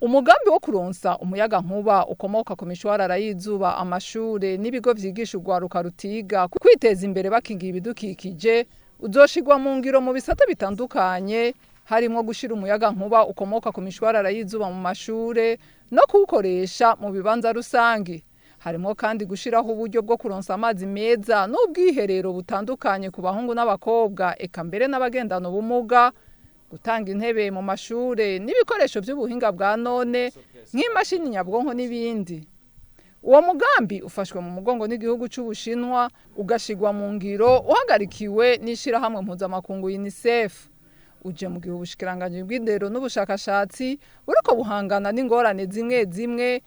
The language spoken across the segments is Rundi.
Umugambi wo kuronsa umuyaga nkuba ukomoka ku mishwarara y'izuba amashure n'ibigo vyigisha urwaruka rutiga kwiteza imbere bakingiye ibidukikije uzoshirwa mu ngiro mu bisata bitandukanye, harimwo gushira umuyaga nkuba ukomoka ku mishwarara y'izuba mu mashure no kuwukoresha mu bibanza rusangi. Harimwo kandi gushiraho uburyo bwo kuronsa amazi meza n'ubwiherero butandukanye ku bahungu n'abakobwa, eka mbere n'abagendana ubumuga, gutanga intebe mu mashure n'ibikoresho by'ubuhinga bwa none nk'imashini nyabwonko n'ibindi. Uwo mugambi ufashwe mu mugongo n'igihugu c'Ubushinwa, ugashigwa mu ngiro uhagarikiwe n'ishirahamwe mpuzamakungu UNICEF. Uje mu gihe ubushikiranganji bw'indero n'ubushakashatsi buriko buhangana n'ingorane zimwe zimwe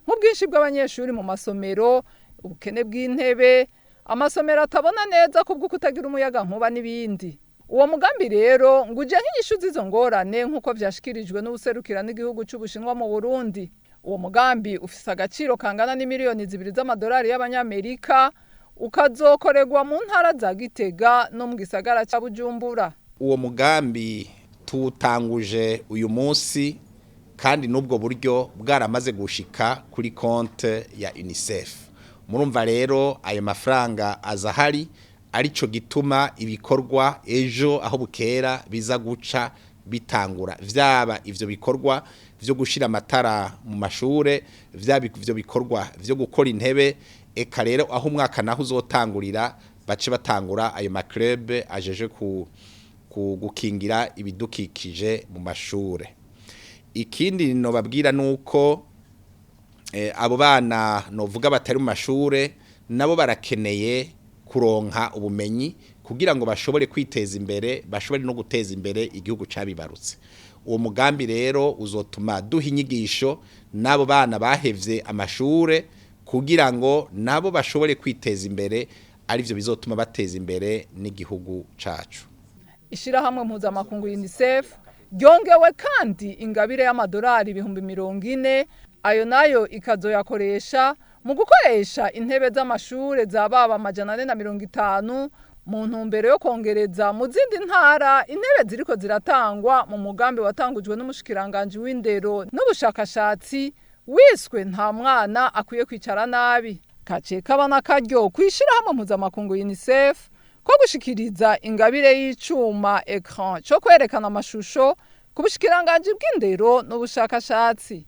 nk'ubwinshi bw'abanyeshuri mu masomero, ubukene bw'intebe, amasomero atabona neza kubwo kutagira umuyaga nkuba n'ibindi. Uwo mugambi rero ngo uje nk'inyishu z'izo ngorane nk'uko vyashikirijwe n'uwuserukira n'igihugu c'Ubushinwa mu Burundi. Uwo mugambi ufise agaciro kangana n'imiliyoni 2 z'amadolari y'abanyamerika, ukazokorerwa mu ntara za Gitega no mu gisagara ca Bujumbura. Uwo mugambi tuwutanguje uyu munsi, kandi n'ubwo buryo bwaramaze gushika kuri konte ya UNICEF. Murumva rero ayo mafaranga azahari, arico gituma ibikorwa ejo aho bukera biza guca bitangura, vyaba ivyo bikorwa vyo gushira amatara mu mashure, vyaba ivyo bikorwa vyo gukora intebe, eka rero aho umwaka naho uzotangurira bace batangura ayo maklub ajeje ku gukingira ibidukikije mu mashure. Ikindi nobabwira nuko abo bana novuga batari mu mashure nabo barakeneye kuronka ubumenyi kugira ngo bashobore kwiteza imbere, bashobore no guteza imbere igihugu cabibarutse. Uwo mugambi rero uzotuma duha inyigisho n'abo bana bahevye amashure kugira ngo nabo bashobore kwiteza imbere, arivyo bizotuma bateza imbere n'igihugu cacu. Ishirahamwe mpuzamakungu UNICEF ryongewe kandi ingabire y'amadolari 40,000, ayo nayo ikazoyakoresha mu gukoresha intebe z'amashure za baba 450 mu ntumbero yo kongereza mu zindi ntara intebe ziriko ziratangwa mu mugambi watangujwe n'umushikiranganji w'indero n'ubushakashatsi wiswe nta mwana akwiye kwicara nabi. Kace kaba n'akaryo kw'ishirahamwe mpuzamakungu UNICEF ko gushikiriza ingabire y'icuma ecran co kwerekana amashusho ku bushikiranganji bw'indero n'ubushakashatsi.